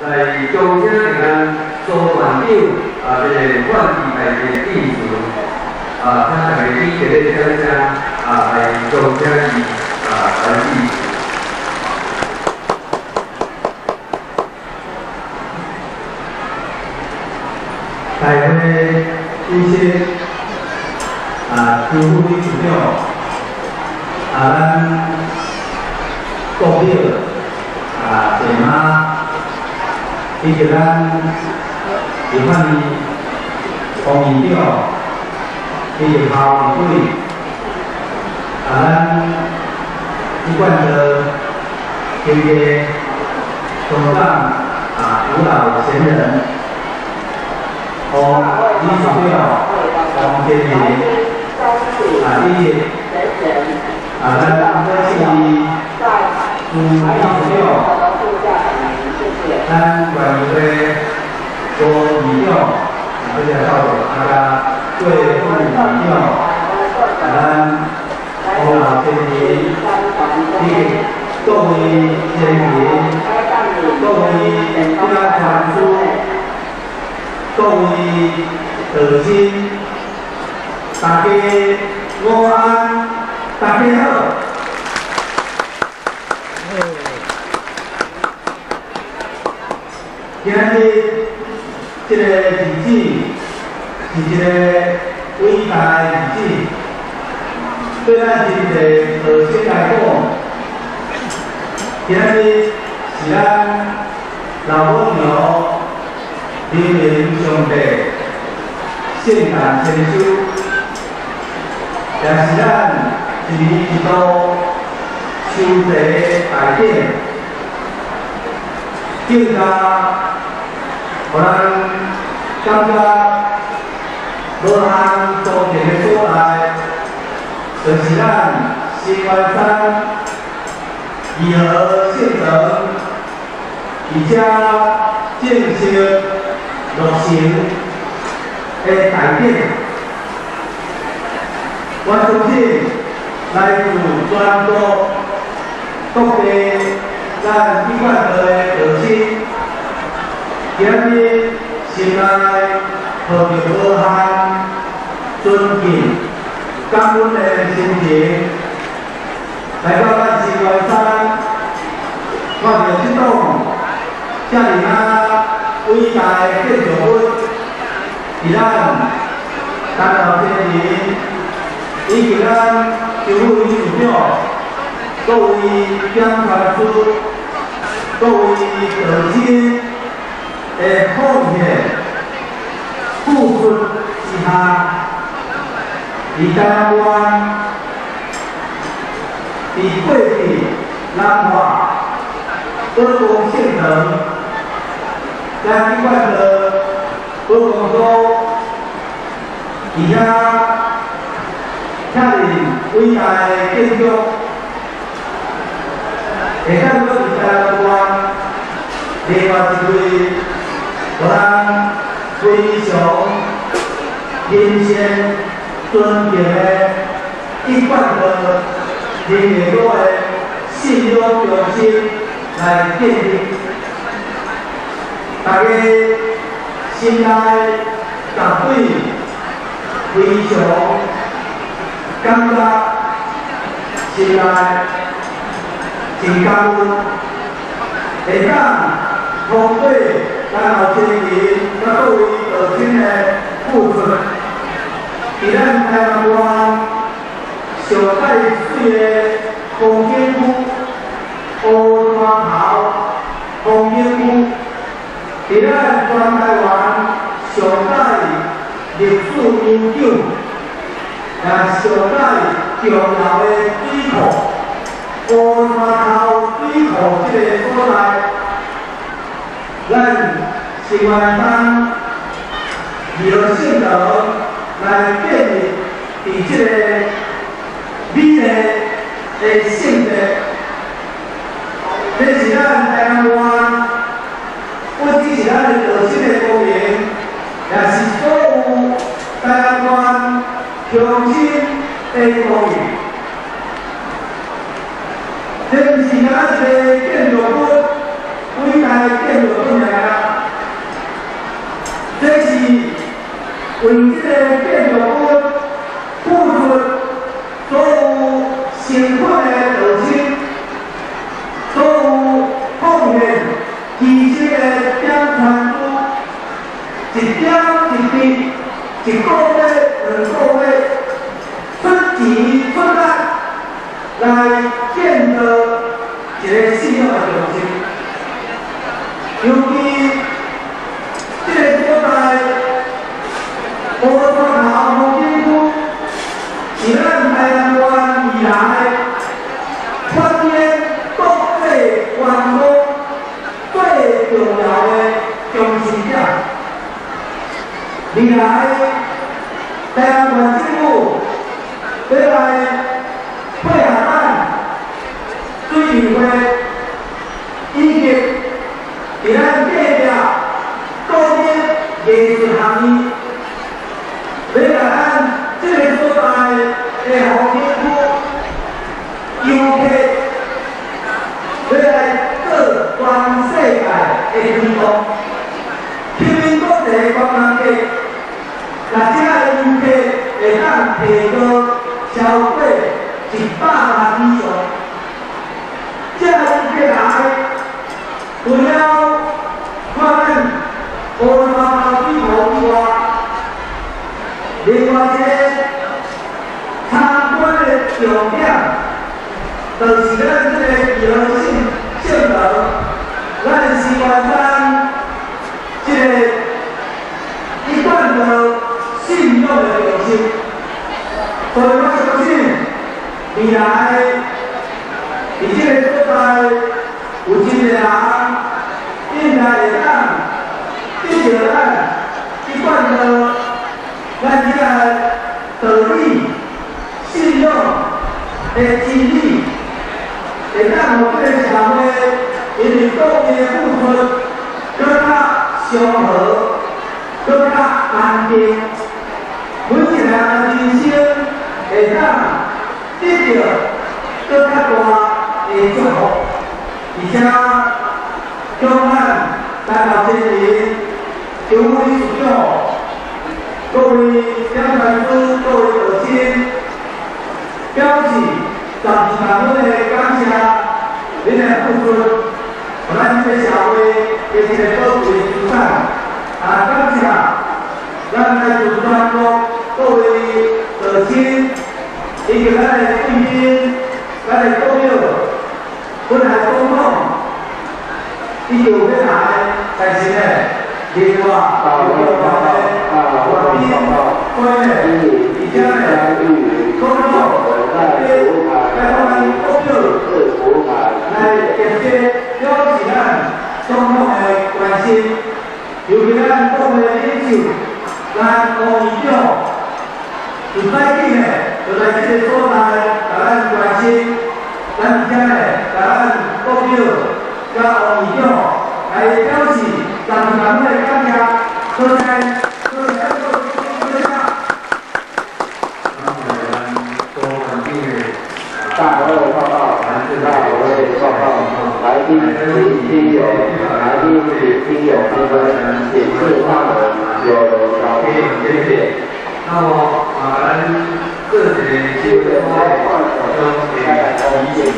來恭請咱蘇團長啊，這個法治大會致辭啊，請大家以熱烈掌聲啊，來恭請伊啊來致辭。大會主席啊，邱副理事長啊，咱國表啊，謝媽，以及咱立法院黃院長，以及校委啊，咱一貫的經濟總長啊，吳老賢人。黃理事長黃建林啊，以及啊，咱這是朱理事長，咱縣議會郭議長啊，這個到啊，郭副議長，啊，咱黃老先生，以及各位先賢，各位這個傳書。各位道親，大家午安，大家好。今日這個日子是一個偉大的日子，對咱真濟道親來講，今日是咱老母娘人民上帝聖誕千秋，也是咱一年一度秋祭大典，更加予咱感覺無限莊嚴的所在，就是咱新灣山義和聖堂，而且正式落成的大典。我相信來自全國各地咱一貫道的道親，今日心內抱著無限尊敬、感恩的心情，來到咱新灣山，看著這棟遮爾啊偉大的建築物，佇咱陳老先生以及咱邱副理事長、各位講傳師、各位道親的奉獻付出之下，佇台灣，佇過去南華寶光聖堂，咱一貫的寶光所，佇遐遐爾偉大的建築，會當閣佇台灣另外一位，予咱非常深深尊敬的一貫的靈會所的信仰中心來建立，大家心內絕對非常感覺心內真感恩，會當通過咱後生人佮各位道親的付出，佇咱台灣上蓋媠的風景區烏山頭風景區，佇咱全台灣上蓋歷史悠久，也上蓋重要的水庫烏山頭水庫這個所在，咱新灣山義和聖堂來建立佇這個美麗的聖地，這是咱台灣，不只是咱的道親的光榮，也是所有台灣鄉親的光榮。這毋是干焦一個建築物，偉大的建築物爾。為這個建築物付出所有辛苦的道親，所有奉獻犧牲的點傳珠，一點一滴，一個月、2個月，出錢出力來建造一個信仰的中心。尤其這個所在，烏山頭風景區是咱台南縣未來發展國際觀光最重要的中心點。未來台南縣政府欲來配合咱水利會以及佇咱隔壁國立藝術學院，欲共咱這個所在的風景區遊客，欲來做全世界的推廣，吸引國際觀光客。若這个遊客會當提高超過100萬以上，這个遊客來，除了看咱烏山頭水庫以外，另外一個參觀的重點，就是咱這個義和聖堂，咱的西關山這個一貫的信仰的中心，所以我相信未來佇這個所在有真濟人應該會當得著咱一貫的咱這個道理、信仰的真理，會當予這個社會因為各位的付出，閣較祥和，閣較安定。每一個人的人生會當得著閣較大的祝福，而且向咱台南先人邱理事長、各位點傳師、各位道親，表示十二萬分的感謝，恁的付出，予咱這個社會的一個寶貴資產。啊，感謝咱來自全國各位道親，以及咱的貴賓、咱的國表、本來總統，伊就欲來，但是呢，另外有重要的外賓，所以呢，而且呢，總統來咱國表來特別表示咱總統的關心，尤其咱國會領袖，咱黃議長，有早起呢，就來這個所在，共咱關心，咱而且呢，共咱國表佮黃議長來表示12萬分的感謝，多謝，多謝，多謝。感謝咱蘇縣長的大會報告，大會報告，來賓及親友，來賓及親友紛紛，請至大門，有小賓，謝謝。那麼啊，咱各一個新的將會提醒。